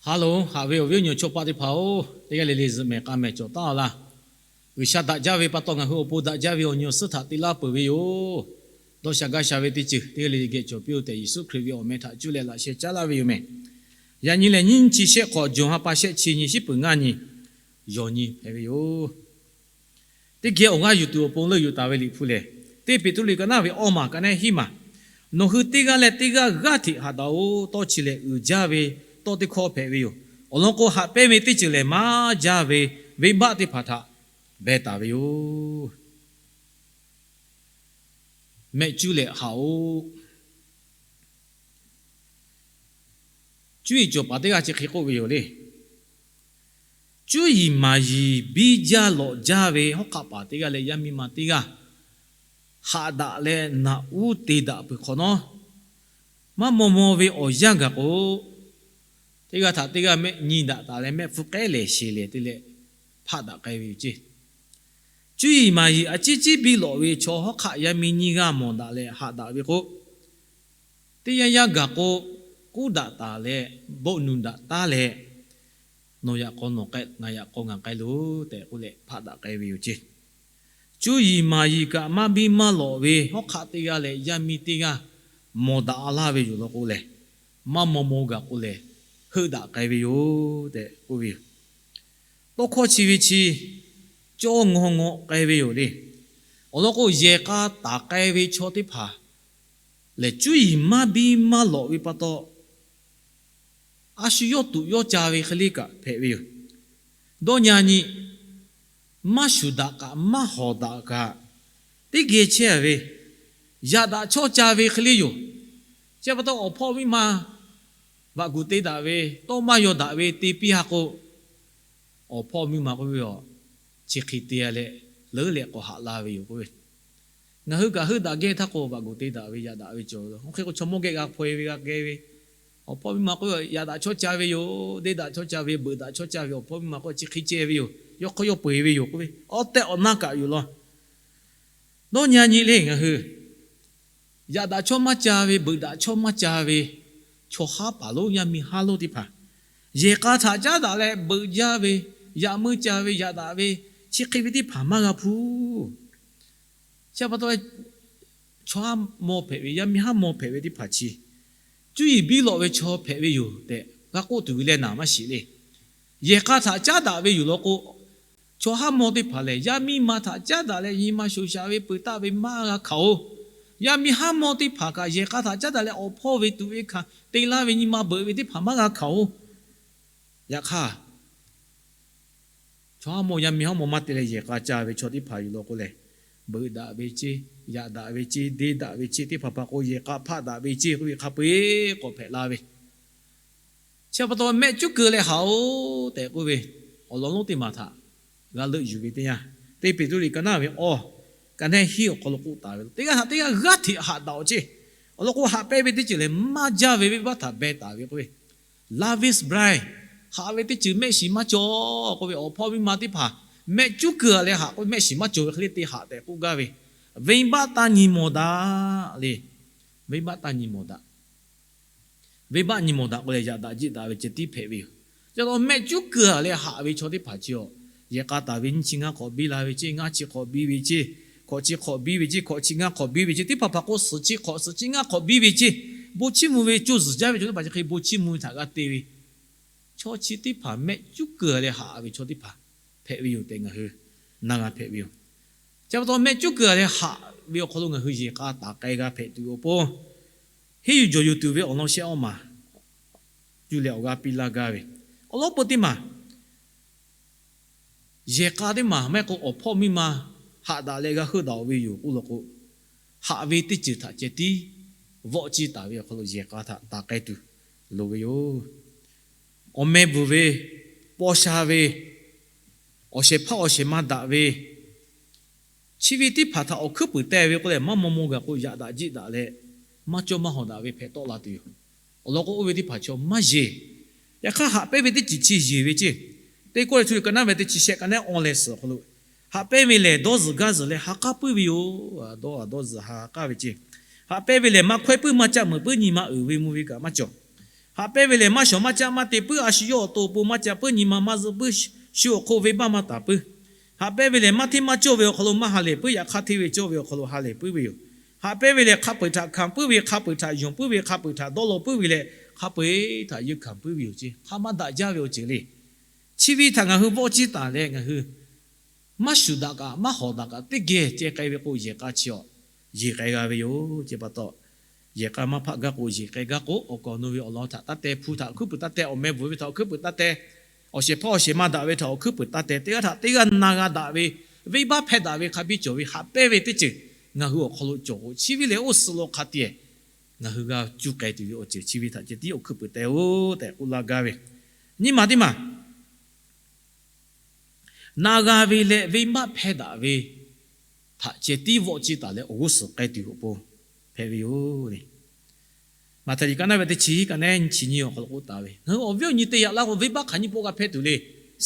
Ha loˬ, haꞈ ve awˬ viˉ awˬ nyi chaw paˆ teˇ hpaˍ-oˬ, teˇ g'aˇ le le zuhꞈ mehˍ k'a mehˍ cawˬ taˉ laˇ. G'uiˬsha daꞈ jaˇ ve pa taw ngaˬ hui awˬ pon daꞈ jaˇ ve awˬ nyi awˬ suhˉ htaꞈ te laˇ peuˬ ve yoˬ. Dawˇ sha gaˇ sha ve teˇ ceuˬ teˇ g'aˇ le le geh cawˬ piˇ-oˆ tehꞈ, Yeˍsuˆ Hkriꞈ ve awˬ meh htaꞈ cuˇ leh laꞈ sheh caˉ laˇ ve yoˬ mehˍ. Yaꞈ nyi lehˬ, nyiˇ chi shehˆ hk'awꞈ, June ha pa shehˆ chi nyi, shiˉ peuˬ ngaˇ nyi, yawˬ nyi hpehꞈ ve yoˬ. Teˇ geh awˬ g'aˇ yuˬ tuˬ awˬ pon leuˆ yuˬ taˍ ve Liꞈ hpu lehˬ, teˇ Peˍtruˆ liꞈ ka naˇ ve awˇ maˬ ka nehˉ hiˉ maˬ, Nawˬ hui teˇ g'aˇ leh teˇ g'aˇ g'aˇ hteꞈ haꞈ daꞈ-oˬ. Tawˇ chi lehˬ uiˍ jaˇ ve tawˇ teˇ hkawˇ hpehꞈ ve yoˬ. Awˬ lawn k'o, haꞈ pehnˇ ve teˇ ceuˬ lehˬ maˇ jaˇ ve venˇbaˆ teˇ hpaˍ htaꞈ beh taˍ ve yoˬ. Mehˆ cuˉ leh haꞈ-oˬ. Cuˇ yiˍ cawˬ paˍ teˇ g'aˇ chi hk'e k'oˆ ve yoˬ le. Cuˇ yiˍ maˍ yiˍ biˇ jaˇ lawꞈ jaˇ ve hawˉ hk'aˆ paˍ teˇ g'aˇ leh yaˇ miˇ ma teˇ g'aˇ haꞈ daꞈ leh naꞈ uˉ te daꞈ peuˬ hk'awꞈ nawˉ, maˇ maw maw ve awˬ yanˇ gaˬ k'o, teˇ g'aˇ htaꞈ teˇ g'aˇ mehˆ nyi daꞈ taˍ leh mehˆ hpfuh k'ehˉ lehˬ sheˍ lehˬ te leh hpaˆ daꞈ k'ai ve yoˬ ceˇ. Cuˇ yiˍ maˍ yiˍ a ciˉ ciˉ biˇ lawꞈ ve chaw hawˉ hk'aˆ yaˇ miˇ nyiˇ g'aˇ mawˬ daꞈ leh haꞈ daꞈ ve k'o, teˇ yanˇ yanˇ gaˬ k'o, k'uˉ daꞈ taˍ leh boˆ nu daꞈ taˉ leh, nawˬ yaꞈ k'aw nawˬ k'ai, ngaˬ yaꞈ k'aw ngaˬ k'ai loˬ tehꞈ k'oˆ leh hpaˆ daꞈ k'ai ve yoˬ ceˇ. Cuˇ yiˍ maˍ yiˍ kaꞈ maˇ biˇ maˇ lawꞈ ve hawˉ hk'aˆ teˇ g'aˇ leh yaˇ miˇ teˇ g'aˇ mawˬ daꞈ laˇ ve yoˬ law k'o lehˬ, maˇ maw maw gaˬ k'o lehˬ, heuˆ daꞈ k'ai ve yoˬ tehꞈ k'oˆ ve yoˬ. Tawˇ hkawˇ chi ve chi cawˇ ngawˇ ngawˆ k'ai ve yoˬ le. Awˬ lawn k'o, yehˬ k'a taˍ k'ai ve chaw teˇ hpaˍ lehˬ, cuˇ yiˍ maˇ biˇ maˇ lawꞈ ve pa taw, a shu yawˇ tuꞈ yawˇ ca ve hk'e le kaꞈ hpehꞈ ve yoˬ. Dawˇ nyi nyi, maˇ shuˍ daꞈ kaꞈ maˇ hawˍ daꞈ kaꞈ, teˇ geh chehˇ ve, yaꞈ daꞈ chawˇ ca ve hk'e le yoˬ. Chi pa taw awˬ hpawˇ miˇ ma vaꞈ guˬ te daꞈ ve, tawˇ maˇ yaw daꞈ ve te piˇ ha k'o, awˬ hpawˇ miˇ ma k'oˆ ve, Chi hk'e te leh leuˉ leh k'awꞈ haꞈ la ve yoˬ k'oˆ ve. Ngaˬ hui kaꞈ heuˆ daꞈ geh htaˇ k'o, vaꞈ guˬ te daꞈ ve, yaꞈ daꞈ ve cawˬ ve. Oˇ hk'e k'o, chaw mawˇ geh g'a hpaw-e ve g'a geh ve, awˬ hpawˇ miˇ ma k'oˆ ve, Yaꞈ daꞈ chawˇ ca ve yoˬ, deˇ daꞈ chawˇ ca ve yoˬ, beuꞈ daꞈ chawˇ ca ve yoˬ, awˬ hpawˇ miˇ ma k'oˆ ve, Chi hk'e ceh ve yoˬ, yawˇ hk'aw yawˇ peu-eˬ ve yoˬ k'oˆ ve, awˬ tehꞈ awˬ na kaꞈ yoˬ law. Dawˇ nyi nyi le ngaˬ hui, yaꞈ daꞈ chawˇ maˇ ca ve, beuꞈ daꞈ chawˇ maˇ ca ve, chaw haˉ paˍ lonˉ yaˇ miˇ haˉ lonˉ teˇ hpaˍ, yehˬ k'a htaꞈ caˉ daꞈ leh beuꞈ jaˇ ve, yaꞈ meuˇ ca ve, yaꞈ daꞈ ve, chi hk'e ve teˇ hpaˍ maˇ g'a hpuˇ. Chi pa taw, chaw haˉ mawˇ hpehꞈ ve, yaˇ miˇ haˉ mawˇ hpehꞈ ve teˇ hpaˍ chi, cuˇ yiˍ biˇ lawꞈ ve chaw hpehꞈ ve yoˬ tehꞈ g'a k'oˆ tuˬ ve leh naˍ maˇ shiˍ le. Yehˬ k'a htaꞈ caˉ daꞈ ve yoˬ law k'o, chaw haˉ mawˇ teˇ hpaˍ lehˬ, yaˇ miˇ ma htaꞈ caˉ daꞈ leh nyi ma shoˍ shaˍ ve peuˬ taˆ ve maˇ g'a hkanˍ-oˬ. Yaˇ miˇ haˉ mawˇ teˇ hpaˍ kaꞈ yehˬ k'a htaꞈ caˉ daꞈ leh awˬ hpawˇ ve tuꞈ ve hkanˍ te laˇ ve nyi ma beuꞈ ve teˇ hpaˍ maˇ g'a hkanˍ-oˬ. Yaꞈ hk'aˇ, chaw haˉ mawˇ yaˇ miˇ haˉ mawˇ maˇ te leh yehˬ k'a ca ve chaw teˇ hpaˍ yoˬ law k'o lehˬ, beuꞈ daꞈ ve ceˇ, yaꞈ daꞈ ve ceˇ, deˇ daꞈ ve ceˇ, teˇ hpaˍ hpaˍ k'o yehˬ k'a hpaˆ daꞈ ve ceˇ k'oˆ ve hk'a peu-eˬ k'awꞈ hpehꞈ la ve. Chi pa taw mehˆ cuˉ keu leh haꞈ-oˬ tehꞈ k'oˆ ve, awˬ lawn lonˉ teˇ maˬ htaꞈ g'a leuˆ yuˬ ve teˇ yanˇ, teˇ Peˍtruˆ liꞈ ka naˇ ve awˇ, ka nehˉ hiˉ awˬ hk'aw lo k'oˆ taˍ ve, teˇ g'aˇ htaꞈ teˇ g'aˇ g'aˇ hteꞈ haꞈ daꞈ-oˬ ceˇ. Awˬ lawn k'o, haꞈ pehnˇ ve teˇ ceuˬ lehˬ maˇ jaˇ ve venˇbaˆ htaꞈ beh taˍ ve k'oˆ ve, Love is blind, haꞈ ve teˇ ceuˬ mehˆ shiˍ maˇ cawˬ k'oˆ ve, awˬ hpawˇ miˇ ma teˇ hpaˍ mehˆ cuˉ keu-a leh haꞈ k'oˆ ve, mehˆ shiˍ maˇ cawˬ ve hk'e le te haꞈ tehꞈ k'oˆ gaˇ ve, venˇbaˆ taˇ nyi mawˬ daꞈ le. Venˇbaˆ taˇ nyi mawˬ daꞈ. Venˇbaˆ nyi mawˬ daꞈ k'o lehˬ, yaꞈ daꞈ jiˆ daꞈ ve ceh tiˉ hpehꞈ ve yoˬ. Chi pa taw mehˆ cuˉ keu-a leh haꞈ ve chaw teˇ hpaˍ chi-a, yehˬ k'a taˍ ve nyiˇ chi ngaˇ hk'awꞈ biˇ la ve ceˇ, ngaˇ chi hk'awꞈ biˇ ve ceˇ, hkawꞈ chi hk'awꞈ biˇ ve ceˇ, hkawꞈ chi ngaˇ hk'awꞈ biˇ ve ceˇ, teˇ hpaˍ hpaˍ k'o suhˍ chi hk'awꞈ suhˍ chi ngaˇ hk'awꞈ biˇ ve ceˇ, bon chiˇ mvuh ve coˇ zuhˬ jaˇ ve chaw teˇ hpaˍ chi hk'e bon chiˇ mvuh ve htaꞈ g'a te ve, chaw chi teˇ hpaˍ mehˆ cuˉ keu-a leh haꞈ ve chaw teˇ hpaˍ hpehꞈ ve yoˬ tehꞈ ngaˬ hui na g'a hpehꞈ ve yoˬ. Chi pa taw mehˆ cuˉ keu-a leh haꞈ ve awˬ hk'aw lo ngaˬ hui yehˬ k'a taˍ k'ai g'a hpehꞈ tuˬ awˬ pon, henˇ yuˬ jawˬ yuˬ tuˬ ve awˬ lawn shehˆ awˇ maˬ cuˇ leh awˬ g'aˇ piˇ laˇ gaˇ ve, awˬ lawn peu teˇ maˬ, yehˬ k'a teˇ maˬ maˇ heˆ k'o awˬ hpawˇ miˇ ma haꞈ daꞈ leh g'a heuˆ daꞈ-oˬ ve yoˬ k'oˆ law k'o, haꞈ ve teˇ ceuˬ htaꞈ ceh tiˉ vawˆ ciˇ taˍ ve awˬ hk'aw lo yehˬ k'a htaꞈ taˍ k'ai tuˬ loˍ ve yoˬ. Awˬ meh bvuhˬ ve, paw sha ve, awˬ shehˍ hpaˇ awˬ shehˍ ma daꞈ ve, chi ve teˇ hpaˍ htaꞈ awˬ hkuiˉ puiˍ teh ve k'o lehˬ, maˇ maw maw gaˬ k'o yaꞈ daꞈ jiˆ daꞈ leh, maˇ cawˇ maˇ hawˍ daꞈ ve hpehꞈ tawˆ la tuˬ yoˬ. Awˬ lawn k'o, oˇ ve teˇ hpaˍ chaw maˇ yeˬ. Yaꞈ hk'aˇ, haꞈ pehnˇ ve teˇ ceuˬ chi yeˬ ve ceˇ. Teˇ Kawˇrenˍhtuˆ liꞈ ka naˇ ve teˇ chi shehˆ ka nehˉ awˇ leh suhˍ awˬ hk'aw lo, haꞈ pehnˇ ve lehˬ dawˇ zuhˬ gaˇ zuhˬ leh ha k'aˉ puiˉ ve yoˬ. Dawˇ a dawˇ zuhˬ ha k'aˉ ve ceˇ. Haꞈ pehnˇ ve lehˬ maˇ hkawehˇ puiˉ maˇ caˆ meuꞈ puiˉ nyi ma uiˍ ve mvuh ve kaꞈ maˇ cawˬ. Haꞈ pehnˇ ve lehˬ, maˇ shawˍ maˇ caˆ maˇ te puiˉ, a shu yawˇ awˬ to awˬ pon maˇ ca puiˉ, nyi ma maˇ zuhˆ puiˉ, shu awˬ hk'oˆ venˇbaˆ maˇ taˍ puiˉ. Haꞈ pehnˇ ve lehˬ, maˇ hteˇ maˇ cawˇ ve awˬ hk'aw lo maˇ ha lehˬ puiˉ, yaꞈ hk'aˇ hteˇ ve cawˇ ve awˬ hk'aw lo ha lehˬ puiˉ ve yoˬ. Haꞈ pehnˇ ve lehˬ, hk'a peu-eˬ htaꞈ hkanˍ puiˉ ve, hk'a peu-eˬ htaꞈ yonˍ puiˉ ve, hk'a peu-eˬ htaꞈ dawˇ law puiˉ ve leh, hk'a peu-eˬ htaꞈ yeunˇ hkanˍ puiˉ ve yoˬ ce. Hk'a maˇ daꞈ jaˇ ve awˬ ceuˬ le. Chi ve htaꞈ ngaˬ hui vawˆ ciˇ taˍ leh ngaˬ hui maˇ shuˍ daꞈ kaꞈ maˇ hawˍ daꞈ kaꞈ teˇ geh ceh k'ai ve k'o, yehˬ k'a chi awˬ yeˬ k'ai g'a ve yoˬ. Chi pa taw, yehˬ k'a maˇ hpaˆ gaˇ k'o, yeˬ k'ai gaˇ k'o, awˬ kaˍ awˬ nu ve awˬ lawn htaꞈ taˇ teh, hpu htaꞈ awˬ hkuiˉ puiˍ taˇ teh, awˬ meh bvuhˬ ve htaꞈ awˬ hkuiˉ puiˍ taˇ teh, awˬ shehˍ hpaˇ awˬ shehˍ ma daꞈ ve htaꞈ awˬ hkuiˉ puiˍ taˇ teh, teˇ g'aˇ htaꞈ teˇ g'aˇ na g'a daꞈ ve, venˇbaˆ hpehˇ daꞈ ve hk'a biˇ cawˬ ve haꞈ pehnˇ ve teˇ ceuˬ ngaˬ hui awˬ hk'aw lo cawˬ k'o, chi ve lehˬ oˇ suh lo hk'a tiꞈ ngaˬ hui g'a cuˇ k'ai tuˬ ve awˬ ceuˬ chi ve htaꞈ ceh tiˉ awˬ hkuiˉ puiˍ teh-oˬ tehꞈ k'oˆ laˇ gaˇ ve. Nyiˇ maˬ teˇ maˬ na g'a ve leh venˇbaˆ hpehˇ daꞈ ve htaꞈ ceh tiˉ vawˆ ciˇ taˍ leh awˬ g'uˇ suhˍ k'ai tuˬ awˬ pon hpehꞈ ve yoˬ le. Maꞈhtehˍ liꞈ ka naˉ ve teˇ chi kaꞈ nehˉ nyi chi nyi awˬ hk'aw lo k'oˆ taˍ ve, ngaˬ hui awˬ viˉ awˬ nyi te yaꞈ laˇ k'o, venˇbaˆ hk'aˬ nyi pawˆ g'a hpehˇ tuˬ le.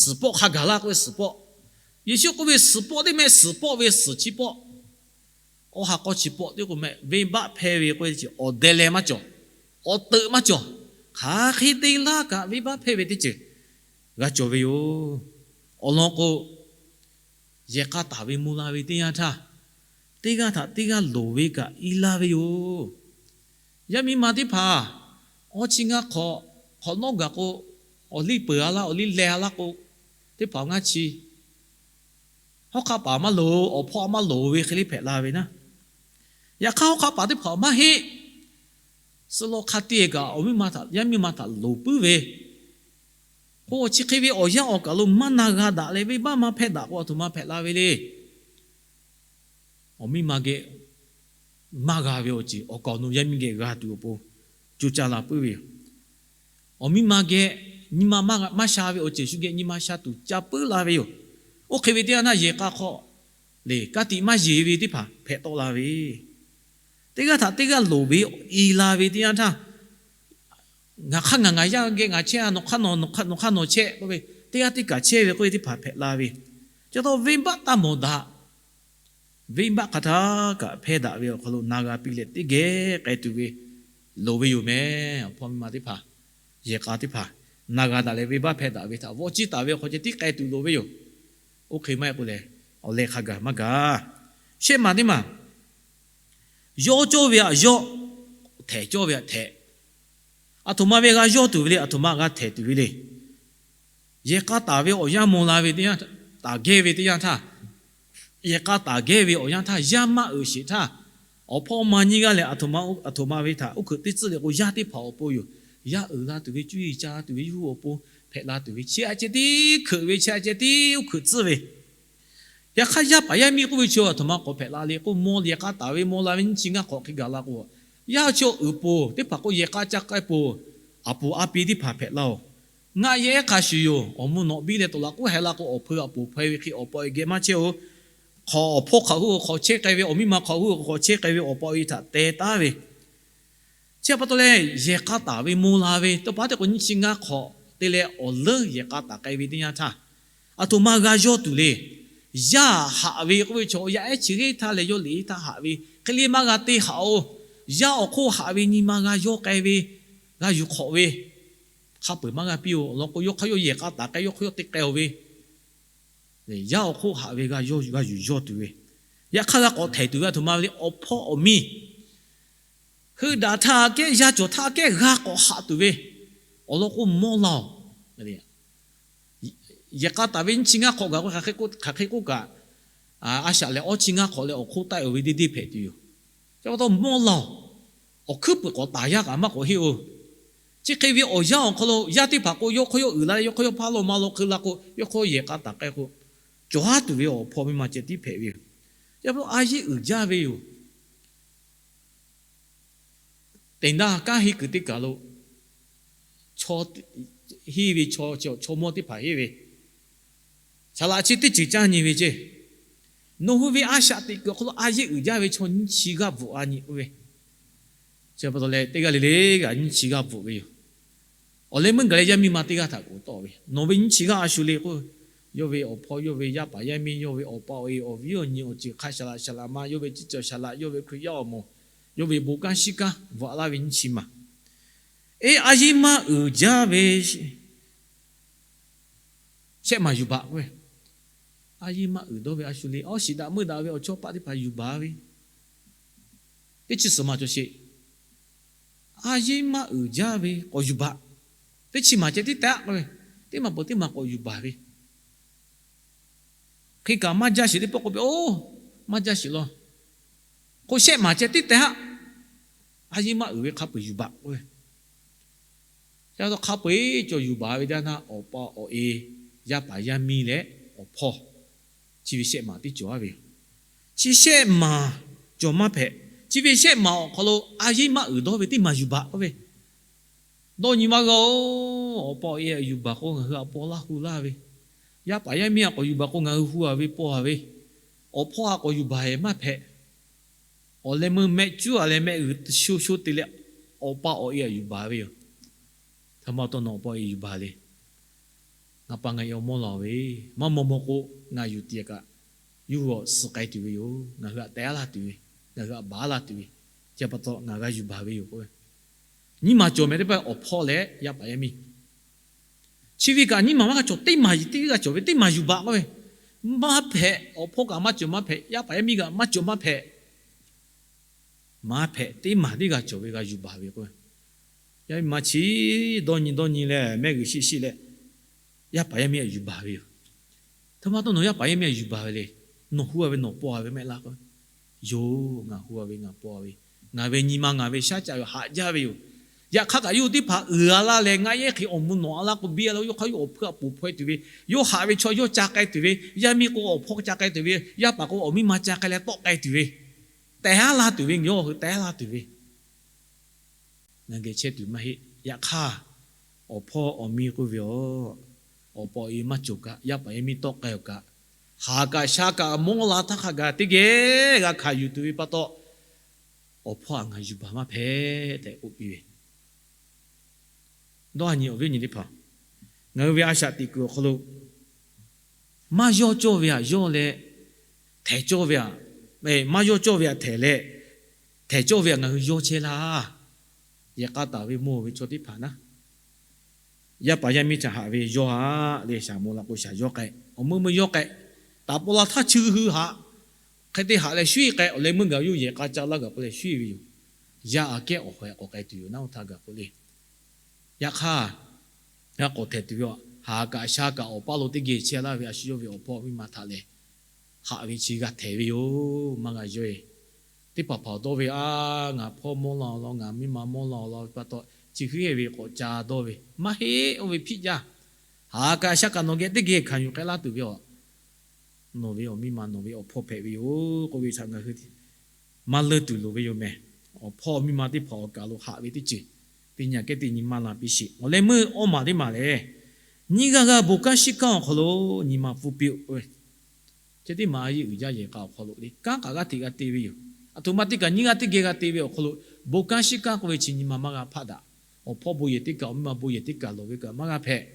Suhˍ pawˆ hk'a gaˬ laˇ k'oˆ ve suhˍ pawˆ, Yeˍsuˆ k'oˆ ve suhˍ pawˆ teˇ mehˆ suhˍ pawˆ ve suhˍ chi pawˆ, awˬ ha k'awˇ chi pawˆ teˇ k'o mehˆ, venˇbaˆ hpehˇ ve k'oˆ ve teˇ ceuˬ awˬ deh leh maˇ cawˬ, awˬ teuꞈ maˇ cawˬ. Hk'aˬ hk'e te laˇ kaꞈ venˇbaˆ hpehˇ ve teˇ ceuˬ g'a cawˬ ve yoˬ. Awˬ lawn k'o, yehˬ k'a taˍ ve maw la ve teˇ yanˇ htaˇ, teˇ g'aˇ htaꞈ teˇ g'aˇ loˍ ve kaꞈ i laˇ ve yoˬ. Yaˇ miˇ ma teˇ hpaˍ awˇ chi ngaˇ hk'awꞈ, hk'awꞈ nawˉ gaˬ k'o, awˬ liˇ peuˬ a laˇ, awˬ liˇ leh a laˇ k'o, teˇ hpaˍ awˬ ngaˇ chi hawˉ hk'aˆ paˍ maˇ loˍ, awˬ hpawˇ maˇ loˍ ve hk'e le hpehꞈ la ve naˉ. Yaꞈ hk'aˇ hawˉ hk'aˆ paˍ teˇ hpaˍ maˇ heˆ. Suh law hk'a te kaꞈ awˬ miˇ ma htaꞈ, yaˇ miˇ ma htaꞈ loˍ puiˉ ve k'o, chi hk'e ve awˬ yanˇ awˬ kaˬ lo maˇ na g'a daꞈ leh venˇbaˆ maˇ hpehˇ daꞈ k'o, aˬ htoꞈ ma hpehꞈ la ve le. Awˬ miˇ ma geh maˇ g'a ve awˬ ceuˬ awˬ kaˍ awˬ nu yaˇ miˇ geh g'a tuˬ awˬ pon coˇ caˇ la puiˉ ve yoˬ. Awˬ miˇ ma geh nyi ma maˇ sha ve awˬ ceuˬ shu geh nyi ma sha tuˬ ca puiˉ la ve yoˬ. Oˇ hk'e ve teˇ yanˇ htaˇ yehˬ k'a hk'aw lehˬ ka tiꞈ maˇ yeˬ ve teˇ hpaˍ hpehꞈ tawˆ la ve, teˇ g'aˇ htaꞈ teˇ g'aˇ loˍ ve i la ve teˇ yanˇ htaˇ, ngaˬ hk'aˇ ngaˬ ngaˬ yaˇ geh ngaˬ chehˇ a, nawˬ hk'aˇ nawˬ hk'aˇ nawˬ chehˇ k'oˆ ve, teˇ g'aˇ teˇ kaꞈ chehˇ ve k'oˆ ve teˇ hpaˍ hpehꞈ la ve. Chi pa taw venˇbaˆ taˇ mawˬ daꞈ. Venˇbaˆ hk'a htaˇ kaꞈ hpehˇ daꞈ ve awˬ hk'aw lo na g'a piˇ leh teˇ geh k'ai tuˬ ve loˍ ve yoˬ mehˬ. Awˬ hpawˇ miˇ ma teˇ hpaˍ, yehˬ k'a teˇ hpaˍ, na g'a daꞈ leh venˇbaˆ hpehˇ daꞈ ve htaꞈ vawˆ ciˇ taˍ ve awˬ hk'aw ceh tiˉ k'ai tuˬ loˍ ve yoˬ. Oˇ hk'e maˇ heˆ k'o lehˬ, awˬ leh hk'a gaˬ maˇ gaˬ. Shehˆ maˬ teˇ maˬ, yawˇ cawˇ ve htaꞈ yawˇ, htehˍ cawˇ ve htaꞈ htehˍ. Aˬ htoꞈ ma ve g'a yawˇ tuˬ ve le, aˬ htoꞈ ma g'a htehˍ tuˬ ve le. Yehˬ k'a taˍ ve awˬ yanˇ maw la ve teˇ yanˇ, taˍ gehˇ ve teˇ yanˇ htaˇ, yehˬ k'a taˍ gehˇ ve awˬ yanˇ htaˇ, yaˇ maˇ uiˍ sheˍ htaˇ, awˬ hpawˇ ma nyiˇ g'aˇ lehˬ, aˬ htoꞈ ma ve htaꞈ uˉ hkuiꞈ teˇ tcuhˇ le k'o, yaˇ teˇ hpaˍ awˬ pon yoˬ. Yaˇ uiˍ la tuˬ ve, cuˇ yiˍ ca tuˬ ve, yawˇ hui awˬ pon hpehꞈ la tuˬ ve, chi aꞈ ceh tiˉ hkuiꞈ ve, chi aꞈ ceh tiˉ uˉ hkuiꞈ tcuhˇ ve. Yaꞈ hk'aˇ, yaˇ paˍ yaˇ miˇ k'oˆ ve chi aˬ htoꞈ ma k'awꞈ hpehꞈ la le k'o, maw yehˬ k'a taˍ ve maw la ve nyiˇ chi ngaˇ hk'awꞈ hk'e gaˬ la k'o, yaˇ chi awˬ uiˍ poˬ teˇ hpaˍ k'o, yehˬ k'a ca k'ai poˬ, aˬ poˍ a pi teˇ hpaˍ hpehꞈ laˇ oˬ. Ngaˆ yehˬ ehˉ hk'a shuˍ yoˬ. Awˬ mvuhˇ nawꞈ biˇ leh tawˍ laꞈ k'oˉ haiˬ la k'o, awˬ hpui aˬ poˍ hpaweh ve hk'e awˬ pa awˬ e geh maˇ chehˇ oˬ. Hk'awꞈ awˬ hpawˇ hk'awꞈ hu k'awꞈ chehˇ k'ai ve, awˬ miˇ ma hk'awꞈ hu k'awꞈ chehˇ k'ai ve awˬ pa awˬ e htaꞈ teh taˉ ve. Chi pa taw leh, yehˬ k'a taˍ ve maw la ve tawˇ pa teˇ k'o, nyiˇ chi ngaˇ hk'awꞈ te leh awˬ leuˉ yehˬ k'a taˍ k'ai ve teˇ yanˇ htaˇ, aˬ htoꞈ ma g'a yawˇ tuˬ le. Yaˇ haꞈ ve k'oˆ ve chaw, yaˇ ehˉ chi g'eˇ htaˇ leh yawˇ liꞈ htaˇ haꞈ ve hk'e le maˇ g'a te haꞈ oˬ. Yaˇ awˬ hk'oˆ haꞈ ve nyi ma g'a yawˇ k'ai ve, g'a yuˬ hk'awꞈ ve, hk'a peuˬ maˇ g'a piˇ oˬ. Awˬ lawn k'o, yawˇ hk'aˇ yawˇ yehˬ k'a taˍ k'ai, yawˇ hk'aˇ yawˇ te k'ai oˬ ve, yaˇ awˬ hk'oˆ haꞈ ve g'a yawˇ g'a yuˬ yawˇ tuˬ ve, yaꞈ hk'aˇ g'a k'awꞈ htehˍ tuˬ ve aˬ htoꞈ ma ve le. Awˬ hpawˇ awˬ miˇ heuˆ daꞈ htaˇ kehˉ, yaˇ cawˬ htaˇ kehˉ g'a k'awꞈ haꞈ tuˬ ve, awˬ lawn k'o, mawˇ laˇ oˬ. Yehˬ k'a taˍ ve nyiˇ chi ngaˇ hk'awꞈ gaˬ k'o, hk'aˬ hk'e k'oˆ kaꞈ, a shaꞈ lehˬ awˇ chi ngaˇ hk'awꞈ leh awˬ hk'oˆ taˆ-e oˬ ve deˇ deˇ hpehꞈ tuˬ yoˬ. Chi pa taw mawˇ laˇ oˬ. Awˬ hkuiˉ puiˍ k'awꞈ taˍ yaˇ kaꞈ maˇ k'awꞈ heˆ oˬ. Chi hk'e ve awˬ yanˇ awˬ hk'aw lo yaˇ teˇ hpaˍ k'o, yawˇ hk'aˇ yawˇ uiˍ la leh yawˇ hk'aˇ yawˇ hpaˇ law ma law hk'e la k'o, yawˇ hk'aˇ yehˬ k'a taˍ k'ai k'o, cawˬ haˉ tuˬ ve awˬ hpawˇ miˇ ma ceh tiˉ hpehꞈ ve yoˬ. Chi pa taw a yeˇ uiˍ jaˇ ve yoˬ. Teꞈ daˇ kanˉ henˇ kuiˬ teˇ kaˬ lo chaw henˇ ve, chaw mawˇ teˇ hpaˍ henˇ ve, saˍ laꞈ chi teˇ ceuˬ caˇ nyi ve ceˇ. Nawˬ hui ve a shaꞈ teꞈ kuiˬ awˬ hk'aw lo a yeˇ uiˍ jaˇ ve chaw nyiˇ chi g'aˇ bvuhꞈ a nyi k'oˆ ve, chi pa taw leh teˇ g'aˇ le le g'aꞈ nyiˇ chi g'aˇ bvuhꞈ ve yoˬ. Awˬ leh meuˇ gaˬ leh yaˇ miˇ ma teˇ g'aˇ htaꞈ k'oꞈ tawˆ ve, nawˬ ve nyiˇ chi g'aˇ a shu le k'o, yawˇ ve awˬ hpawˇ, yawˇ ve yaˇ paˍ yaˇ miˇ, yawˇ ve awˬ pa awˬ e, awˬ viˉ awˬ nyi, awˬ ceuˬ hk'a shaˍ laꞈ shaˍ laꞈ ma, yawˇ ve ciˇ cawˬ shaˍ laꞈ, yawˇ ve Hkriꞈ yaˇ awˬ moˍ, yawˇ ve bon kanˉ shiˉ kanˉ bvuhꞈ laˇ ve nyiˇ chi maˬ. Eˇ, a yiˇ maˇ uiˍ jaˇ ve shehˆ maˍ yuˬ baˬ k'oˆ ve, a yiˇ maˇ uiˍ dawˇ ve a shu le, awˇ shiˍ daꞈ meuˇ daꞈ ve awˬ chawˇ paˆ teˇ hpaˍ yuˬ baˬ ve, teˇ chi suhˍ maˬ cawˬ sheˍ. A yiˇ maˇ uiˍ jaˇ ve k'awꞈ yuˬ baˬ. Teˇ chi maˬ ceh tiˉ tehꞈ k'oˆ ve, teˇ maˬ peuˬ teˇ maˬ k'awꞈ yuˬ baˬ ve. Hk'e kaꞈ maˇ jaˇ sheˍ teˇ pawˆ k'oˆ piˇ-oˬ, maˇ jaˇ sheˍ law. K'o shehˆ maˬ ceh tiˉ tehꞈ haˆ, a yiˇ maˇ uiˍ ve hk'a peu-eˬ yuˬ baˬ k'oˆ ve. Ca taw hk'a peu-eˬ cawˬ yuˬ baˬ ve teˇ yanˇ, awˬ pa awˬ e, yaˇ paˍ yaˇ miˇ leh awˬ hpawˇ, chi ve shehˆ maˬ tiˉ cawˬ a ve yoˬ. Chi shehˆ maˬ cawˬ maˇ hpehꞈ. Chi ve shehˆ maˬ awˬ hk'aw lo a yiˇ maˇ uiˍ dawˇ ve teˇ maˬ yuˬ baˬ k'oˆ ve. Dawˇ nyi maˇ g'a-oˬ, awˬ pa awˬ e yuˬ baˬ k'o ngaˬ hui aꞈ paw laˇ hu laˇ ve, yaˇ paˍ yaˇ miˇ aꞈ k'awꞈ yuˬ baˬ k'o ngaˬ hui hu-a ve paw-a ve, awˬ hpawˇ aꞈ k'awꞈ yuˬ baˬ-e maˇ hpehꞈ. Awˬ leh meuˇ mehˆ cuˉ-a leh mehˆ g'uiˬ sho sho te leh, awˬ pa awˬ e aꞈ yuˬ baˬ ve yoˬ. Htaꞈ ma taw nawˬ awˬ pa awˬ e yuˬ baˬ le. Ngaˬ pa ngaˬ e awˬ mawˇ laˬ ve, maˇ maw maw k'o, ngaˬ yuˬ tiꞈ kaꞈ, yawˇ hui awˬ suh k'ai tuˬ ve yoˬ. Ngaˬ hui aꞈ tehˉ laˇ tuˬ ve, ngaˬ hui aꞈ baˬ laˇ tuˬ ve, chi pa taw ngaˬ g'a yuˬ baˬ ve yoˬ k'oˆ ve. Nyiˇ maˬ cawˬ meh teˇ hpaˍ, awˬ hpawˇ leh yaˇ paˍ yaˇ miˇ. Chi ve kaꞈ nyiˇ maˬ maˇ g'a cawˬ, teˇ maˬ tiˉ g'a cawˬ ve, teˇ maˬ yuˬ baˬ k'oˆ ve. Maˇ hpehꞈ, awˬ hpawˇ kaꞈ maˇ cawˬ maˇ hpehꞈ, yaˇ paˍ yaˇ miˇ kaꞈ maˇ cawˬ maˇ hpehꞈ. Maˇ hpehꞈ, teˇ maˬ tiˉ g'a cawˬ ve g'a yuˬ baˬ ve k'oˆ ve. Yaˇ miˇ ma chi dawˇ nyi dawˇ nyi leh mehˆ g'uiˬ shiˆ shiˆ leh, yaˇ paˍ yaˇ miˇ aꞈ yuˬ baˬ ve yoˬ. Htaꞈ ma taw nawˬ yaˇ paˍ yaˇ miˇ aꞈ yuˬ baˬ ve le. Nawˬ hu-a ve nawˬ paw-a ve mehˆ laˇ k'oˆ ve. Yoˬ, ngaˬ hu-a ve ngaˬ paw-a ve, ngaˬ ve nyi ma ngaˬ ve shaˉ caꞈ ve haꞈ jaˇ ve yoˬ. Yaꞈ hk'aˇ kaꞈ yawˇ hui teˇ hpaˍ uiˍ-a laˇ leh ngaˆ yehˉ hk'e awˬ mvuh nawꞈ-a laˇ k'o biˇ-a leh yawˇ hk'aˇ yawˇ awˬ hpui aꞈ poˬ hpaweh tuˬ ve, yawˇ haꞈ ve chaw yawˇ ca k'ai tuˬ ve, yaˇ miˇ k'o awˬ hpawˇ ca k'ai tuˬ ve, yaˇ paˍ k'o awˬ miˇ ma ca k'ai leh tawˆ k'ai tuˬ ve, tehˉ laˇ tuˬ ve, yawˇ hui tehˉ laˇ tuˬ ve, ngaˬ geh chehˇ tuˬ maˇ heˆ. Yaꞈ hk'aˇ, awˬ hpawˇ awˬ miˇ k'oˆ ve, aˬ, awˬ pa awˬ e maˇ cawˬ kaꞈ, yaˇ paˍ yaˇ miˇ tawˆ k'ai-a kaꞈ, haˍ kaꞈ shaˉ kaꞈ mawˇ la htaˇ hk'a gaˬ teˇ geh g'a hkanˍ yuˬ tuˬ ve pa taw, awˬ hpawˇ aꞈ ngaˬ yuˬ baˬ maˇ hpehꞈ tehꞈ k'oˆ piˇ ve. Dawˇ ha nyi awˬ viˉ awˬ nyi teˇ hpaˍ, ngaˬ hui ve a shaꞈ teꞈ kuiˬ awˬ hk'aw lo maˇ yawˇ cawˇ ve aꞈ yawˇ leh, htehˍ cawˇ ve aꞈ, maˇ yawˇ cawˇ ve aꞈ htehˍ leh, htehˍ cawˇ ve aꞈ ngaˬ hui yawˇ chehˇ laˇ. Yehˬ k'a taˍ ve mawˇ ve chaw teˇ hpaˍ naˉ, yaˇ paˍ yaˇ miˇ htaꞈ haꞈ ve yawˇ haꞈ leh shaˍ mawˇ la k'o shaˍ yawˇ k'ai, awˬ meuˇ meuˇ yawˇ k'ai, taˍ paw la htaˇ chi hui haꞈ, hk'e te haꞈ leh shuˉ k'ai, awˬ leh meuˇ gaˬ yawˇ yehˬ k'a ca laˇ gaˬ k'oˆ leh shuˉ ve yoˬ. Yaˇ aꞈ kehˉ awˬ hk'aw k'awꞈ k'ai tuˬ yoˬ naˉ oˇ htaˇ gaˬ k'oˆ le. Yaꞈ hk'aˇ, g'a k'awꞈ htehˍ tuˬ ve aꞈ, haˍ kaꞈ shaˉ kaꞈ awˬ paˇ lo teˇ geh chehˇ laˇ ve a shu yawˇ ve awˬ hpawˇ miˇ ma htaꞈ lehˬ, haꞈ ve chi g'a htehˍ ve yoˬ. Maˇ g'a yawˇ e. Teˇ hpaˍ hpaˍ dawˇ ve, Aˬ, ngaˬ hpawˇ mawˇ la-a law, ngaˬ miˇ ma mawˇ la-a law ve pa taw, chi hk'e ve k'awꞈ ca dawˇ ve maˇ heˆ. Oˇ ve hpiˆ jaˇ. Haˍ kaꞈ shaˉ kaꞈ nawˬ geh teˇ geh hkanˍ yuˬ k'ai laˇ tuˬ ve aꞈ, nawˬ ve awˬ miˇ ma nawˬ ve awˬ hpawˇ hpehꞈ ve yoˬ k'oˆ ve htaꞈ ngaˬ hui maˇ leunˇ tuˬ loˍ ve yoˬ mehˬ. Awˬ hpawˇ awˬ miˇ ma teˇ hpaˍ awˬ kaˬ lo haꞈ ve teˇ ceuˬ, teˇ nyi kehˉ teˇ nyi maˇ la piˇ sheˍ. Awˬ leh meuˇ awˇ maˬ teˇ maˬ lehˬ, nyiˇ g'aˇ g'aˇ bon kanˉ shiˉ kanˉ awˬ hk'aw lo nyi ma pfuhˇ piˇ-oˆ. Ceh teˇ maˬ a yeˇ uiˍ jaˇ yehˬ k'a awˬ hk'aw lo le kanˉ kaꞈ g'aˇ hteꞈ g'a te ve yoˬ. Aˬ htoꞈ ma teˇ kaꞈ nyiˇ g'aˇ teˇ geh g'a te ve awˬ hk'aw lo, bon kanˉ shiˉ kanˉ k'oˆ ve chi nyi ma maˇ g'a hpaˆ daꞈ. Awˬ hpawˇ bon yehˬ teˇ kaˬ awˬ miˇ ma bon yehˬ teˇ kaˬ lawˬ ve kaꞈ maˇ g'a hpehꞈ.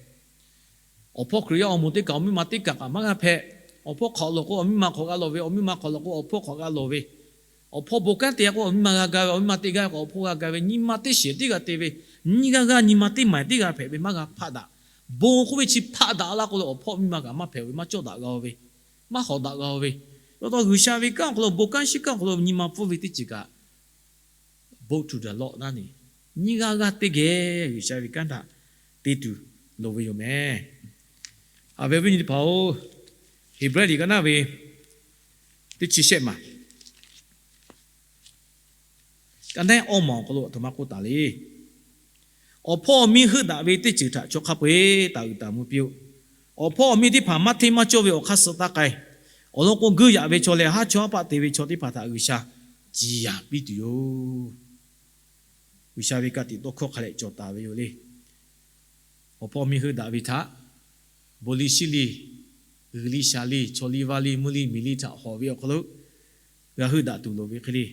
Awˬ hpawˇ Hkriꞈ yaˇ awˬ moˍ teˇ kaꞈ awˬ miˇ ma teˇ kaˬ kaꞈ maˇ g'a hpehꞈ. Awˬ hpawˇ hk'awꞈ lawˬ k'o awˬ miˇ ma hk'awꞈ g'a lawˬ ve, awˬ miˇ ma hk'awꞈ lawˬ k'o awˬ hpawˇ hk'awꞈ g'a lawˬ ve, awˬ hpawˇ bon kanˉ te k'o awˬ miˇ ma g'a ga ve, awˬ miˇ ma te gaˇ ve k'o awˬ hpawˇ g'a ga ve, nyi ma teˇ shiˍ tiˉ g'a te ve, nyiˇ g'aˇ g'aˇ nyi ma teˇ maˬ tiˉ g'a hpehꞈ ve maˇ g'a hpaˆ daꞈ. Bon k'oˆ ve chi hpaˆ daꞈ laˇ k'o leh awˬ hpawˇ awˬ miˇ ma kaꞈ maˇ hpehꞈ ve maˇ cawˇ daꞈ g'a-o ve, maˇ hawˍ daꞈ g'a-o ve, pa taw G'uiˬsha ve kanˉ awˬ hk'aw lo bon kanˉ shiˉ kanˉ awˬ hk'aw lo nyi ma pfuhˇ ve teˇ ceuˬ kaꞈ, bon tuˬ daꞈ lawˆ naˉ ne, nyiˇ g'aˇ g'aˇ teˇ geh G'uiˬsha ve kanˉ htaꞈ te tuˬ loˍ ve yoˬ mehˬ. Aˬ, ve awˬ viˉ nyi teˇ hpaˍ-oˬ, Heˍbrehˇ liꞈ ka naˉ ve teˇ chi shehˆ maˬ ka naˉ awˇ maˬ awˬ hk'aw lo aˬ htoꞈ ma k'oˆ taˍ le. Awˬ hpawˇ awˬ miˇ heuˆ daꞈ ve teˇ ceuˬ htaꞈ chaw hk'a peu-eˬ taˍ uiˍ taˍ mvuh piˇ-oˆ. Awˬ hpawˇ awˬ miˇ teˇ hpaˍ maˇ hteˇ maˇ cawˇ ve awˬ hk'aˇ suh taˇ k'ai. Awˬ lawn k'o, guiˇ yaꞈ ve chaw leh haˉ chawˇ haˉ paˆ te ve chaw teˇ hpaˍ htaꞈ G'uiˬsha ciˍ yanˍ piˇ tuˬ yoˬ. G'uiˬsha ve ka tiꞈ tawˇ hkawˇ hk'a leh cawˬ taˍ ve yoˬ le. Awˬ hpawˇ miˇ heuˆ daꞈ ve htaꞈ bon liˇ shiˉ liˇ, g'uiˬ liˇ sha liˇ, chaw liˇ vaˇ liˇ, mvuhˇ liˇ miˬ liˇ htaꞈ hawꞈ ve awˬ hk'aw lo g'a heuˆ daꞈ tuˬ loˍ ve hk'e le.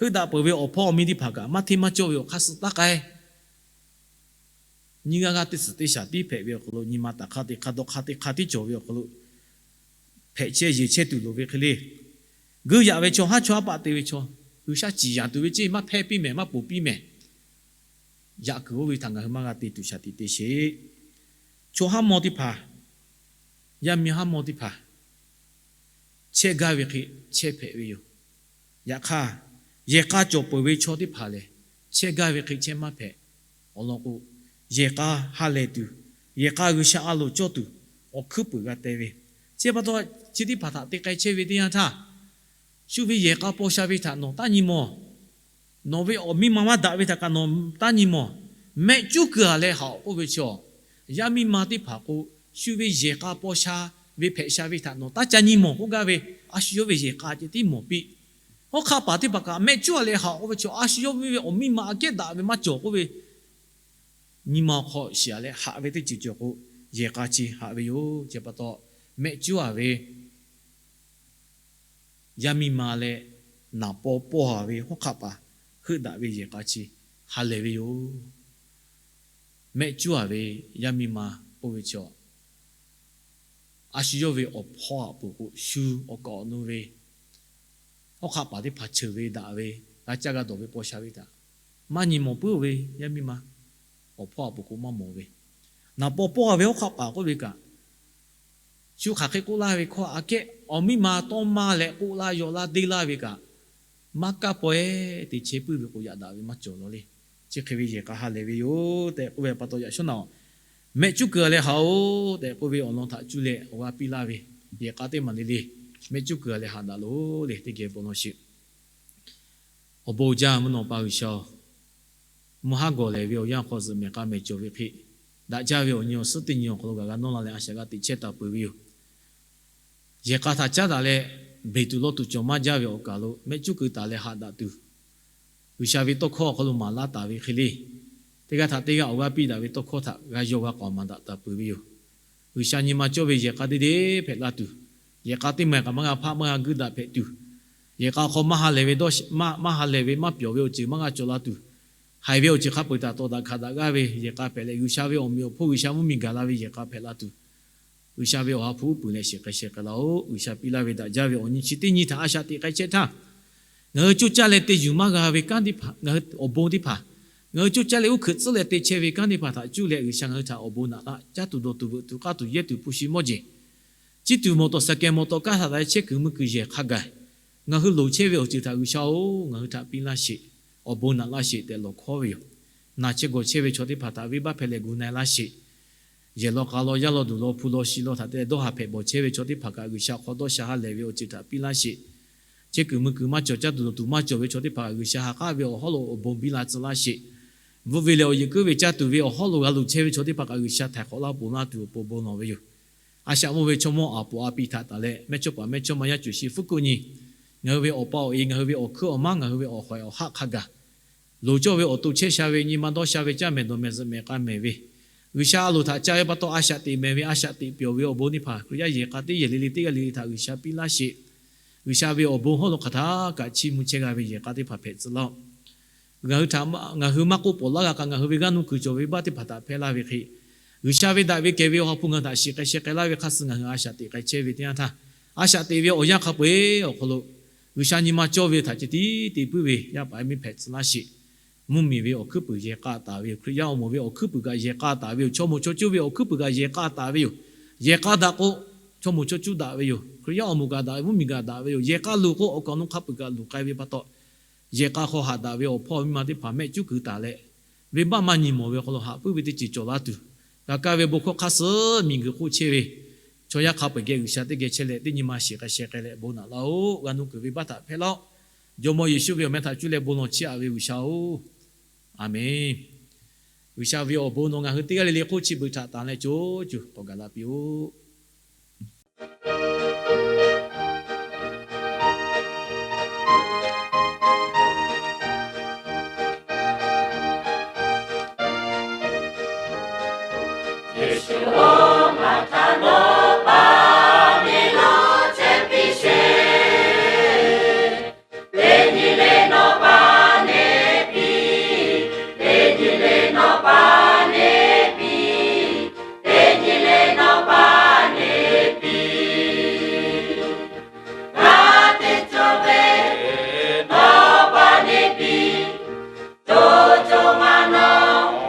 Heuˆ daꞈ peuˬ ve awˬ hpawˇ awˬ miˇ teˇ hpaˍ kaꞈ maˇ hteˇ maˇ cawˇ ve awˬ hk'aˇ suh taˇ k'ai. Nyiˇ g'aˇ g'aˇ teˇ suhˍ teˇ shaˍ tiˉ hpehꞈ ve awˬ hk'aw lo nyi ma taˍ hk'aˇ te hk'aˇ dawˇ hk'aˇ teˇ hk'aˇ tiˉ cawˬ ve awˬ hk'aw lo hpehꞈ chehˇ yeˬ chehˇ tuˬ loˍ ve hk'e le. Guiˇ yaꞈ ve chaw, haˉ chawˇ haˉ paˆ te ve chaw, G'uiˬsha ciˍ yanˍ tuˬ ve ceˇ maˇ hpehˇ piˇ mehˬ, maˇ ponˬ piˇ mehˬ. yaꞈ kuiˬ oˇ ve htaꞈ ngaˬ hui maˇ g'a te tuˬ shaˍ tiꞈ te sheˍ. Chaw haˉ mawˇ teˇ hpaˍ, yaˇ miˇ haˉ mawˇ teˇ hpaˍ, chehˇ gaˇ ve hk'e chehˇ hpehꞈ ve yoˬ. Yaꞈ hk'aˇ, yehˬ k'a cawˬ peuˬ ve chaw teˇ hpaˍ lehˬ, chehˇ gaˇ ve hk'e chehˇ maˇ hpehꞈ. Awˬ lawn k'o, yehˬ k'a ha lehˬ tuˬ, yehˬ k'a G'uiˬsha a loˍ cawˇ tuˬ, awˬ hkuiˉ puiˍ g'a teh ve. Chi pa taw, chi teˇ hpaˍ htaꞈ te k'ai chehˇ ve teˇ yanˇ htaˇ, shu ve yehˬ k'a paw sha ve htaꞈ nawˬ taˇ nyi mawˬ. Nawˬ ve awˬ miˇ ma maˇ daꞈ ve htaꞈ kaꞈ nawˬ taˇ nyi mawˬ. Mehˆ cuˉ kuiˬ-a leh haꞈ-oꞈ k'oˆ ve chaw, yaˇ miˇ ma teˇ hpaˍ k'o, shu ve yehˬ k'a paw sha ve hpehꞈ sha ve htaꞈ nawˬ taˇ ca nyi mawˬ k'oˆ gaˇ ve, a shu yawˇ ve yehˬ k'a ceh tiˉ mawˬ piˇ. Hawˉ hk'aˆ paˍ teˇ hpaˍ kaꞈ mehˆ cuˉ-a leh haꞈ-oꞈ k'oˆ ve chaw, a shu yawˇ ve awˬ miˇ ma aꞈ kehˉ daꞈ ve maˇ cawˬ k'oˆ ve, nyi ma hk'aw shiˍ-a leh haꞈ ve teˇ ceuˬ cawˬ k'o, yehˬ k'a chi haꞈ ve yoˬ. Chi pa taw, mehˆ cuˉ-a ve yaˇ miˇ ma leh naˍ paw pawˇ-a ve hawˉ hk'aˆ paˍ heuˆ daꞈ ve yehˬ k'a chi ha lehˬ ve yoˬ. Mehˆ cuˉ-a ve yaˇ miˇ ma k'oˆ ve chaw, a shu yawˇ ve awˬ hpawˇ aꞈ poˍ k'o, shu awˬ kaˍ awˬ nu ve hawˉ hk'aˆ paˍ teˇ hpaˍ ceuˬ ve daꞈ ve, g'a caˇ g'a dawˬ ve paw sha ve htaꞈ maˇ nyi mawˬ puiˉ-oˬ ve yaˇ miˇ ma, awˬ hpawˇ aꞈ poˍ k'o maˇ mawˬ ve, naˍ paw pawˇ-a ve hawˉ hk'aˆ paˍ k'oˆ ve kaꞈ, shu hk'aˬ hk'e k'oˆ laˇ ve hkawˇ aꞈ kehˉ awˬ miˇ ma tawˇ maˇ leh k'oˆ laˇ yaw laˇ deˇ laˇ ve kaꞈ, maˇ kaˇ pawehˇ te chehˇ puiˉ ve k'o, yaꞈ daꞈ ve maˇ cawˬ law le. Chi hk'e ve yehˬ k'a ha lehˬ ve yoˬ tehꞈ k'oˆ ve pa taw, yaꞈ shawˉ naꞈ mehˆ cuˉ kuiˬ-a leh haꞈ-oꞈ tehꞈ k'oˆ ve awˬ lawn htaꞈ cuˇ leh awˬ g'aˇ piˇ laˇ ve, yehˬ k'a teˇ maˬ le le mehˆ cuˉ kuiˬ-a leh haꞈ daꞈ loˬ le. Teˇ geh bon lawˬ sheˍ. Awˬ bon jaˇ mvuhˇ naw pa G'uiˬsha-oˬ, mvuhˇ haˉ gawˬ lehˬ ve awˬ yanˇ hk'aw zuhꞈ mehˍ k'a mehˍ cawˬ ve hk'e, daꞈ jaˇ ve awˬ nyi awˬ suhˉ teˇ nyi awˬ hk'aw lo kaꞈ g'a nawˇ la leh a shaꞈ g'a teꞈ chehˇ taˍ peuˬ ve yoˬ. Yehˬ k'a htaꞈ caˉ daꞈ leh, beˬ tuˬ lawˇ tuˬ cawˬ maˇ jaˇ ve awˬ kaˬ lo mehˆ cuˉ kuiˬ taˍ leh haꞈ daꞈ tuˬ, G'uiˬsha ve tawˇ hkawˇ awˬ hk'aw lo maˍ laˇ taˍ ve hk'e le, teˇ g'aˇ htaꞈ teˇ g'aˇ awˬ g'aˇ piˇ daꞈ ve tawˇ hkawˇ htaꞈ g'a yaw g'a k'awꞈ maˍ daꞈ taˍ peuˬ ve yoˬ. G'uiˬsha nyi ma cawˇ ve yehˬ k'a teˇ deˇ hpehꞈ la tuˬ, yehˬ k'a teˇ maˬ kaꞈ maˇ g'a hpaˆ maˇ g'a guiˇ daꞈ hpehꞈ tuˬ, yehˬ k'a hk'aw maˇ ha lehˬ ve dawˇ, maˇ ha lehˬ ve maˇ pyawˬ ve awˬ ceuˬ maˇ g'a cawˬ la tuˬ, haiˬ ve awˬ ceuˬ hk'a peu-eˬ htaꞈ tawˍ daꞈ hkanˍ daꞈ g'aˇ ve yehˬ k'a hpehꞈ leh, G'uiˬsha ve awˬ meꞈ awˬ hponˇ G'uiˬsha mvuhˇmiˬ gaˬ la ve yehˬ k'a hpehꞈ la tuˬ, G'uiˬsha ve awˬ ha hpu uˉ peunˍ leh sheˍ k'ai sheh k'ai laˇ-oˆ. G'uiˬsha piˇ laˇ ve daꞈ jaˇ ve awˬ nyi chi teˇ nyi htaꞈ a shaꞈ teꞈ k'ai chehˇ htaˇ, ngaˬ hui coˇ caˇ leh te yuˬ maˇ g'a ve kanˉ teˇ hpaˍ, ngaˬ hui awˬ bon teˇ hpaˍ, ngaˬ hui coˇ caˇ leh uˉ hkeuꞈ tcuhˉ leh te chehˇ ve kanˉ teˇ hpaˍ htaꞈ cuˇ leh G'uiˬsha ngaˬ hui htaꞈ awˬ bon naꞈ laˇ, caˇ tuˬ dawˬ tuˬ veuꞈ tuˬ k'aˇ tuˬ yehˇ tuˬ hpu shi mawˇ jeˬ, ciˇ tuˬ mawˬ tawˍ saˍ kehˬ mawˬ tawˍ kaˇ htaꞈ taˍ leh chehˇ kuiˬ mui kuiˬ yehˬ hk'a gaˬ, ngaˬ hui loˍ chehˇ ve awˬ ceuˬ htaꞈ G'uiˬsha-oˬ, ngaˬ hui htaꞈ piˇ laˇ sheˍ. Awˬ bon naꞈ laˇ sheˍ tehꞈ lawˬ hkawˉ ve yoˬ. Naˬ chehˇ gawˬ chehˇ ve chaw teˇ hpaˍ htaꞈ venˇbaˆ hpehꞈ leh gu na-e laˇ sheˍ. Yehˬ law k'a law yaˇ law duˬ law hpu law shi law htaꞈ te leh dawˇ haˍ hpehꞈ bawˬ chehˇ ve chaw teˇ hpaˍ kaꞈ G'uiˬsha hk'aw dawˇ sha ha lehˬ ve awˬ ceuˬ htaꞈ piˇ laˇ sheˍ. Chehˇ kuiˬ mui kuiˬ maˇ cawˬ, caˇ tuˬ dawˬ tuˬ maˇ cawˬ ve chaw teˇ hpaˍ kaꞈ G'uiˬsha ha k'aˉ ve awˬ hawˉ lo awˬ bon biˇ la tcuh laˇ sheˍ. Bvuhꞈ ve leh awˬ yehˬ kuiˉ ve caˇ tuˬ ve awˬ hawˉ lo g'a loˍ chehˇ ve chaw teˇ hpaˍ kaꞈ G'uiˬsha htaiˍ hk'awꞈ laˇ peuˬ awˬ pon bon lawˬ ve yoˬ. A shaꞈ mawˇ ve chaw mawˇ aˍ poˍ a pi htaꞈ taˍ leh mehˇchawˇpaˍ mehˇchawˇma yaˇ cuˬ shi fuˉ kuˆ nyi, ngaˬ hui ve awˬ pa awˬ e, ngaˬ hui ve awˬ hkuiˉ awˬ maˉ, ngaˬ hui ve awˬ hawehˍ awˬ haˆ hk'a gaˬ loˍ cawˇ ve awˬ to chehˇ sha ve nyi ma dawˇ sha ve caˇ mehˍ dawˬ mehˍ zuhꞈ mehˍ k'a mehˍ ve, G'uiˬsha a loˍ htaꞈ ca ve pa taw a shaꞈ teꞈ mehˍ ve, a shaꞈ teꞈ pyawˬ ve awˬ bon teˇ hpaˍ Hkriꞈ yaˇ yehˬ k'a teˇ yehˬ le le teˇ g'aˇ le le htaꞈ G'uiˬsha piˇ laˇ sheˍ. G'uiˬsha ve awˬ bon hawˉ lo hk'aˬ htaˇ kaꞈ chiˇ mvuh chehˇ g'a ve yehˬ k'a teˇ hpaˍ hpehꞈ tcuh laˇ-oˆ. Ngaˬ hui htaꞈ, ngaˬ hui maˇ k'oˆ pawˍ laˇ g'a k'aꞈ ngaˬ hui ve g'aˇ nuˇ kuiˬ cawˬ ve venˇbaˆ teˇ hpaˍ htaꞈ hpehˇ laˇ ve hk'e, G'uiˬsha ve daꞈ ve kehˬ ve awˬ ha hpu ngaˬ hui htaꞈ shiˍ k'ai sheh k'ai laˇ ve hk'aˇ suh ngaˬ hui a shaꞈ teꞈ k'ai chehˇ ve teˇ yanˇ htaˇ, a shaꞈ teꞈ ve awˬ yanˇ hk'a peu-eˬ awˬ hk'aw lo G'uiˬsha nyi ma cawˇ ve htaꞈ ceh tiˉ te puiˉ ve yaˇ paˍ yaˇ miˇ hpehꞈ tcuh laˇ sheˍ. Mvuhˇmiˬ ve awˬ hkuiˉ puiˍ yehˬ k'a taˍ ve yoˬ. Hkriꞈ yaˇ awˬ moˍ ve awˬ hkuiˉ puiˍ kaꞈ yehˬ k'a taˍ ve yoˬ. Chaw moˍ chaw cuˇ ve awˬ hkuiˉ puiˍ kaꞈ yehˬ k'a taˍ ve yoˬ. Yehˬ k'a daꞈ k'o, chaw moˍ chaw cuˇ daꞈ ve yoˬ. Hkriꞈ yaˇ awˬ moˍ kaꞈ daꞈ ve, mvuhˇmiˬ kaꞈ daꞈ ve yoˬ. Yehˬ k'a luˬ k'o, awˬ kaˍ awˬ nu hk'a peu-eˬ kaꞈ luˬ k'ai ve pa taw, yehˬ k'a hk'aw haꞈ daꞈ ve awˬ hpawˇ awˬ miˇ ma teˇ hpaˍ mehˆ cuˉ kuiˬ taˍ leh, venˇbaˆ maˇ nyi mawˬ ve awˬ hk'aw lo haꞈ puiˉ ve teˇ ceuˬ cawˬ laˇ tuˬ, g'a kaˇ ve bon hkawˇ hk'aˇ suh miˬguiˬ hk'oˆ chehˇ ve chaw yaˇ hk'a peu-eˬ geh G'uiˬsha teˇ geh chehˇ leh teˇ nyi ma shiˍ k'ai sheh k'ai leh bon naꞈ laˇ-oˆ. G'a nuˇ kuiˬ venˇbaˆ htaꞈ hpehˇ laˇ-oˆ. Jawˇmawˇ Yeˍsuˆ ve awˬ meh htaꞈ cuˇ leh bon lawˬ chiˇ aꞈ ve G'uiˬsha-oˬ, Aˍmenˬ. G'uiˬsha ve awˬ bon nawˬ ngaˬ hui teˇ g'aˇ le le hk'oˆ chi beuꞈ htaꞈ tanˍ leh co cuˬ k'awꞈ gaˬ la piˇ-oˆ. Yeˍsuˆ-oˬ, ngaˬ htaꞈ nawˬ pa neˇ lo chehˇ piˇ sheˍ. Teˇ nyi le nawˬ pa neˇ piˇ, teˇ nyi le nawˬ pa neˇ piˇ, teˇ nyi le nawˬ pa neˇ piˇ. G'a teˇ cawˇ ve nawˬ pa neˇ piˇ, co co ma nawˬ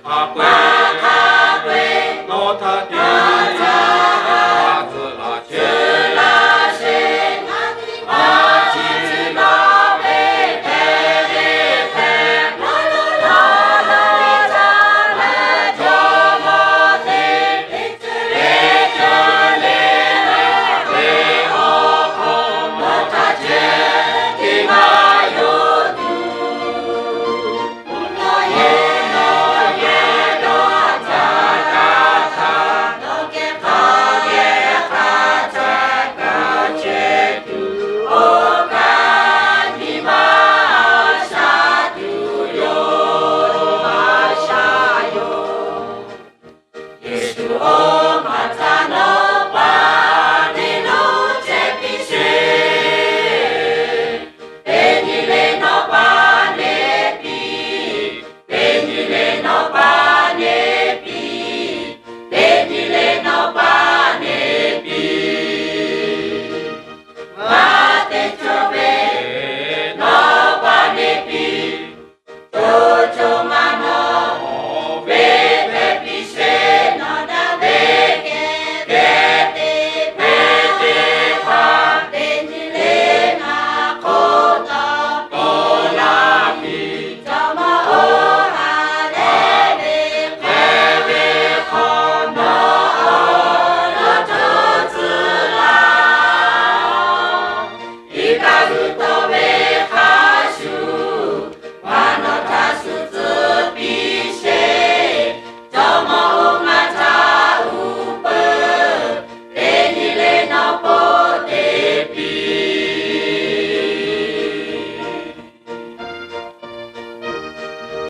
ha peuˬ